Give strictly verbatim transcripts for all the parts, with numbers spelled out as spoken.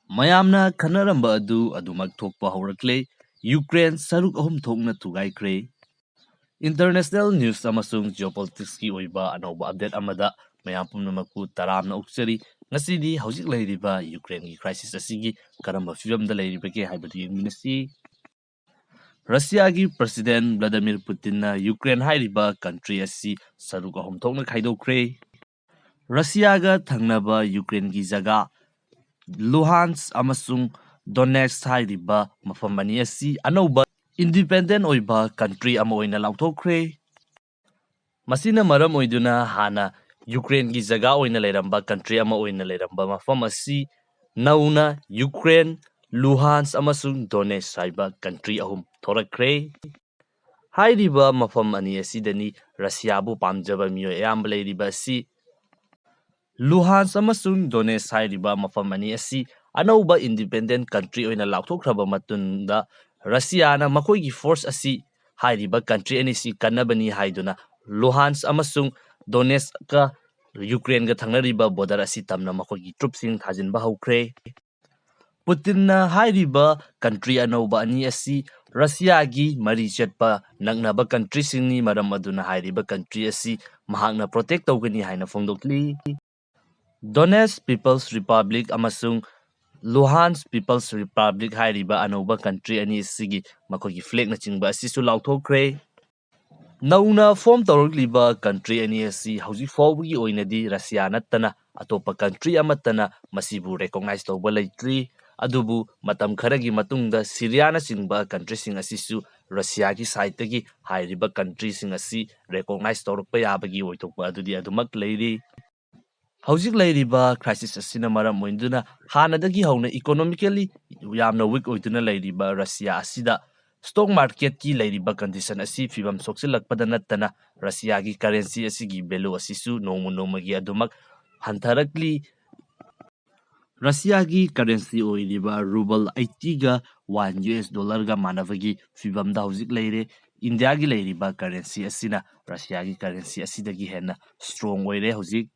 ꯃꯌꯥꯝꯅ ꯈꯟꯅꯔꯝꯕ ꯑꯗꯨ ꯑꯗꯨꯃꯛ ꯊꯣꯛꯄ ꯍꯧꯔꯛꯂꯦ꯫ ꯌꯨꯀ꯭ꯔꯦꯟ ꯁꯔꯨꯛ ꯑꯍꯨꯝ ꯊꯣꯛꯅ ꯊꯨꯒꯥꯏꯈ꯭ꯔꯦ꯫ International news ꯑꯃꯁꯨꯡ geopoliticsꯀꯤ ꯑꯣꯏꯕ ꯑꯅꯧꯕ update ꯑꯃꯗ ꯃꯌꯥꯝ ꯄꯨꯝꯅꯃꯛꯄꯨ ꯇꯔꯥꯝꯅ ꯑꯣꯛꯆꯔꯤ꯫ ꯉꯁꯤꯗꯤ ꯍꯧꯖꯤꯛ ꯂꯩꯔꯤꯕ ꯌꯨꯀ꯭ꯔꯦꯟꯒꯤ crisis ꯑꯁꯤꯒꯤ ꯀꯔꯝꯕ ꯐꯤꯕꯝꯗ ꯂꯩꯔꯤꯕꯒꯦ ꯍꯥꯏꯕꯗꯨ ꯌꯦꯡꯃꯤꯟꯅꯁꯤ꯫ ꯔꯁꯤꯌꯥꯒꯤ President Vladimir Putinꯅ ꯌꯨꯀ꯭ꯔꯦꯟ ꯍꯥꯏꯔꯤꯕ country ꯑꯁꯤ ꯁꯔꯨꯛ ꯑꯍꯨꯝ ꯊꯣꯛꯅ ꯈꯥꯏꯗꯣꯛꯈ꯭ꯔꯦ꯫ ꯔꯁꯤꯌꯥꯒ ꯊꯪꯅꯕ ꯌꯨꯀ꯭ꯔꯦꯟꯒꯤ ꯖꯒꯥ ꯂꯨꯍꯥꯟꯁ ꯑꯃꯁꯨꯡ ꯗꯣꯅꯦꯠꯁ ꯍꯥꯏꯔꯤꯕ ꯃꯐꯝ ꯑꯅꯤ ꯑꯁꯤ ꯑꯅꯧꯕ independent ꯑꯣꯏꯕ country ꯑꯃ ꯑꯣꯏꯅ ꯂꯥꯎꯊꯣꯛꯈ꯭ꯔꯦ꯫ ꯃꯁꯤꯅ ꯃꯔꯝ ꯑꯣꯏꯗꯨꯅ ꯍꯥꯟꯅ ꯌꯨꯀ꯭ꯔꯦꯟꯒꯤ ꯖꯒꯥ ꯑꯣꯏꯅ ꯂꯩꯔꯝꯕ country ꯑꯃ ꯑꯣꯏꯅ ꯂꯩꯔꯝꯕ ꯃꯐꯝ ꯑꯁꯤ ꯅꯧꯅ ꯌꯨꯀ꯭ꯔꯦꯟ, ꯂꯨꯍꯥꯟꯁ ꯑꯃꯁꯨꯡ ꯗꯣꯅꯦꯠꯁ ꯍꯥꯏꯕ country ꯑꯍꯨꯝ ꯊꯣꯔꯛꯈ꯭ꯔꯦ꯫ ꯍꯥꯏꯔꯤꯕ ꯃꯐꯝ ꯑꯅꯤ ꯑꯁꯤꯗꯅꯤ ꯔꯁꯤꯌꯥꯕꯨ ꯄꯥꯝꯖꯕ ꯃꯤꯑꯣꯏ ꯑꯌꯥꯝꯕ ꯂꯩꯔꯤꯕ ꯑꯁꯤ꯫ ꯂꯨꯍꯥꯟꯁ ꯑꯃꯁꯨꯡ ꯗꯣꯅꯦꯠꯁ ꯍꯥꯏꯔꯤꯕ ꯃꯐꯝ ꯑꯅꯤ ꯑꯁꯤ ꯑꯅꯧꯕ independent country ꯑꯣꯏꯅ ꯂꯥꯎꯊꯣꯛꯈ꯭ꯔꯕ ꯃꯇꯨꯡꯗ ꯔꯁꯤꯌꯥꯅ ꯃꯈꯣꯏꯒꯤ force ꯑꯁꯤ ꯍꯥꯏꯔꯤꯕ country ꯑꯅꯤꯁꯤ ꯀꯟꯅꯕꯅꯤ ꯍꯥꯏꯗꯨꯅ ꯂꯨꯍꯥꯟꯁ ꯑꯃꯁꯨꯡ ꯗꯣꯅꯦꯠꯁꯀ ꯌꯨꯀ꯭ꯔꯦꯟꯒ ꯊꯪꯅꯔꯤꯕ border ꯑꯁꯤ ꯇꯝꯅ ꯃꯈꯣꯏꯒꯤ troopꯁꯤꯡ ꯊꯥꯖꯤꯟꯕ ꯍꯧꯈ꯭ꯔꯦ꯫ ꯄꯨꯇꯤꯟꯅ ꯍꯥꯏꯔꯤꯕ country ꯑꯅꯧꯕ ꯑꯅꯤ ꯑꯁꯤ ꯔꯁꯤꯌꯥꯒꯤ ꯃꯔꯤ ꯆꯠꯄ ꯅꯛꯅꯕ countryꯁꯤꯡꯅꯤ, ꯃꯔꯝ ꯑꯗꯨꯅ ꯍꯥꯏꯔꯤꯕ country ꯑꯁꯤ ꯃꯍꯥꯛꯅ protect ꯇꯧꯒꯅꯤ ꯍꯥꯏꯅ ꯐꯣꯡꯗꯣꯛꯂꯤ꯫ Donetsk People's Republic ꯑꯃꯁꯨꯡ Luhansk People's Republic ꯍꯥꯏꯔꯤꯕ ꯑꯅꯧꯕ country ꯑꯅꯤ ꯑꯁꯤꯒꯤ ꯃꯈꯣꯏꯒꯤ flagꯅꯆꯤꯡꯕ ꯑꯁꯤꯁꯨ ꯂꯥꯎꯊꯣꯛꯈ꯭ꯔꯦ꯫ ꯅꯧꯅ form ꯇꯧꯔꯛꯂꯤꯕ country ꯑꯅꯤ ꯑꯁꯤ ꯍꯧꯖꯤꯛ ꯐꯥꯎꯕꯒꯤ ꯑꯣꯏꯅꯗꯤ ꯔꯁꯤꯌꯥ ꯅꯠꯇꯅ ꯑꯇꯣꯞꯄ country ꯑꯃꯠꯇꯅ ꯃꯁꯤꯕꯨ recognize ꯇꯧꯕ ꯂꯩꯇ꯭ꯔꯤ꯫ ꯑꯗꯨꯕꯨ ꯃꯇꯝ ꯈꯔꯒꯤ ꯃꯇꯨꯡꯗ ꯁꯤꯔꯤꯌꯥꯅꯆꯤꯡꯕ countryꯁꯤꯡ ꯑꯁꯤꯁꯨ ꯔꯁꯤꯌꯥꯒꯤ sideꯇꯒꯤ ꯍꯥꯏꯔꯤꯕ countryꯁꯤꯡ ꯑꯁꯤ recognize ꯇꯧꯔꯛꯄ ꯌꯥꯕꯒꯤ ꯑꯣꯏꯊꯣꯛꯄ ꯑꯗꯨꯗꯤ ꯑꯗꯨꯃꯛ ꯂꯩꯔꯤ꯫ ꯍꯧꯖꯤꯛ ꯂꯩꯔꯤꯕ crisis ꯑꯁꯤꯅ ꯃꯔꯝ ꯑꯣꯏꯗꯨꯅ ꯍꯥꯟꯅꯗꯒꯤ ꯍꯧꯅ economically ꯌꯥꯝꯅ weak ꯑꯣꯏꯗꯨꯅ ꯂꯩꯔꯤꯕ ꯔꯁꯤꯌꯥ ꯑꯁꯤꯗ stock marketꯀꯤ ꯂꯩꯔꯤꯕ condition ꯑꯁꯤ ꯐꯤꯕꯝ ꯁꯣꯛꯆꯤꯜꯂꯛꯄꯗ ꯅꯠꯇꯅ ꯔꯁꯤꯌꯥꯒꯤ currency ꯑꯁꯤꯒꯤ value ꯑꯁꯤꯁꯨ ꯅꯣꯡꯃ ꯅꯣꯡꯃꯒꯤ ꯑꯗꯨꯃꯛ ꯍꯟꯊꯔꯛꯂꯤ꯫ ꯔꯁꯤꯌꯥꯒꯤ currency ꯑꯣꯏꯔꯤꯕ ruble eightyꯒ one US dollarꯒ ꯃꯥꯟꯅꯕꯒꯤ ꯐꯤꯕꯝꯗ ꯍꯧꯖꯤꯛ ꯂꯩꯔꯦ꯫ ꯏꯟꯗꯤꯌꯥꯒꯤ ꯂꯩꯔꯤꯕ currency ꯑꯁꯤꯅ ꯔꯁꯤꯌꯥꯒꯤ currency ꯑꯁꯤꯗꯒꯤ ꯍꯦꯟꯅ strong ꯑꯣꯏꯔꯦ ꯍꯧꯖꯤꯛ꯫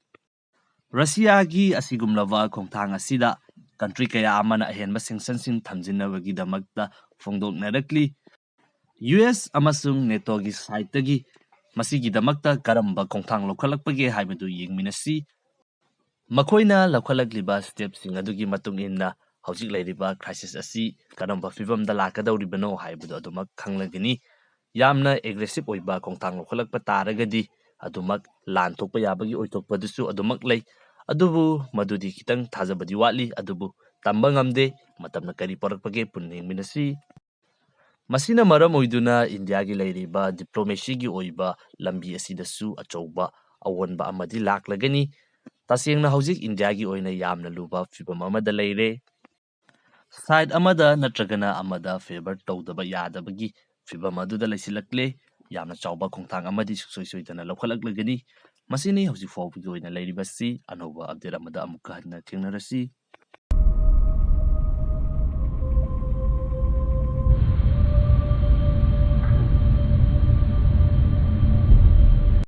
ꯔꯁꯤꯌꯥꯒꯤ ꯑꯁꯤꯒꯨꯝꯂꯕ ꯈꯣꯡꯊꯥꯡ ꯑꯁꯤꯗ ꯀꯟꯇ꯭ꯔꯤ ꯀꯌꯥ ꯑꯃꯅ ꯑꯍꯦꯟꯕ ꯁꯦꯡꯁꯟꯁꯤꯡ ꯊꯝꯖꯤꯟꯅꯕꯒꯤꯗꯃꯛꯇ ꯐꯣꯡꯗꯣꯛꯅꯔꯛꯂꯤ꯫ ꯌꯨ ꯑꯦꯁ ꯑꯃꯁꯨꯡ ꯅꯦꯇꯣꯒꯤ ꯁꯥꯏꯠꯇꯒꯤ ꯃꯁꯤꯒꯤꯗꯃꯛꯇ ꯀꯔꯝꯕ ꯈꯣꯡꯊꯥꯡ ꯂꯧꯈꯠꯂꯛꯄꯒꯦ ꯍꯥꯏꯕꯗꯨ ꯌꯦꯡꯃꯤꯟꯅꯁꯤ꯫ ꯃꯈꯣꯏꯅ ꯂꯧꯈꯠꯂꯛꯂꯤꯕ ꯁ꯭ꯇꯦꯞꯁꯤꯡ ꯑꯗꯨꯒꯤ ꯃꯇꯨꯡ ꯏꯟꯅ ꯍꯧꯖꯤꯛ ꯂꯩꯔꯤꯕ ꯀ꯭ꯔꯥꯏꯁꯤꯁ ꯑꯁꯤ ꯀꯔꯝꯕ ꯐꯤꯕꯝꯗ ꯂꯥꯛꯀꯗꯧꯔꯤꯕꯅꯣ ꯍꯥꯏꯕꯗꯨ ꯑꯗꯨꯃꯛ ꯈꯪꯂꯒꯅꯤ꯫ ꯌꯥꯝꯅ ꯑꯦꯒ꯭ꯔꯦꯁꯤꯞ ꯑꯣꯏꯕ ꯈꯣꯡꯊꯥꯡ ꯂꯧꯈꯠꯂꯛꯄ ꯇꯥꯔꯒꯗꯤ ꯑꯗꯨꯃꯛ ꯂꯥꯟ ꯊꯣꯛꯄ ꯌꯥꯕꯒꯤ ꯑꯣꯏꯊꯣꯛꯄꯗꯨꯁꯨ ꯑꯗꯨꯃꯛ ꯂꯩ꯫ ꯑꯗꯨꯕꯨ ꯃꯗꯨꯗꯤ ꯈꯤꯇꯪ ꯊꯥꯖꯕꯗꯤ ꯋꯥꯠꯂꯤ꯫ ꯑꯗꯨꯕꯨ ꯇꯝꯕ ꯉꯝꯗꯦ꯫ ꯃꯇꯝꯅ ꯀꯔꯤ ꯄꯨꯔꯛꯄꯒꯦ ꯄꯨꯟꯅ ꯌꯦꯡꯃꯤꯟꯅꯁꯤ꯫ ꯃꯁꯤꯅ ꯃꯔꯝ ꯑꯣꯏꯗꯨꯅ ꯏꯟꯗꯤꯌꯥꯒꯤ ꯂꯩꯔꯤꯕ ꯗꯤꯄ꯭ꯂꯣꯃꯦꯁꯤꯒꯤ ꯑꯣꯏꯕ ꯂꯝꯕꯤ ꯑꯁꯤꯗꯁꯨ ꯑꯆꯧꯕ ꯑꯑꯣꯟꯕ ꯑꯃꯗꯤ ꯂꯥꯛꯂꯒꯅꯤ꯫ ꯇꯁꯦꯡꯅ ꯍꯧꯖꯤꯛ ꯏꯟꯗꯤꯌꯥꯒꯤ ꯑꯣꯏꯅ ꯌꯥꯝꯅ ꯂꯨꯕ ꯐꯤꯕꯝ ꯑꯃꯗ ꯂꯩꯔꯦ꯫ ꯁꯥꯏꯠ ꯑꯃꯗ ꯅꯠꯇ꯭ꯔꯒꯅ ꯑꯃꯗ ꯐꯦꯚꯔ ꯇꯧꯗꯕ ꯌꯥꯗꯕꯒꯤ ꯐꯤꯕꯝ ꯑꯗꯨꯗ ꯂꯩꯁꯤꯜꯂꯛꯂꯦ꯫ ꯌꯥꯝꯅ ꯆꯥꯎꯕ ꯈꯣꯡꯊꯥꯡ ꯑꯃꯗꯤ ꯁꯨꯡꯁꯣꯏ ꯁꯣꯏꯗꯅ ꯂꯧꯈꯠꯂꯛꯂꯒꯅꯤ꯫ ꯃꯁꯤꯅꯤ ꯍꯧꯖꯤꯛ ꯐꯥꯎꯕꯒꯤ ꯑꯣꯏꯅ ꯂꯩꯔꯤꯕꯁꯤ꯫ ꯑꯅꯧꯕ ꯑꯞꯗꯦꯠ ꯑꯃꯗ ꯑꯃꯨꯛꯀ ꯍꯟꯅ ꯊꯦꯡꯅꯔꯁꯤ꯫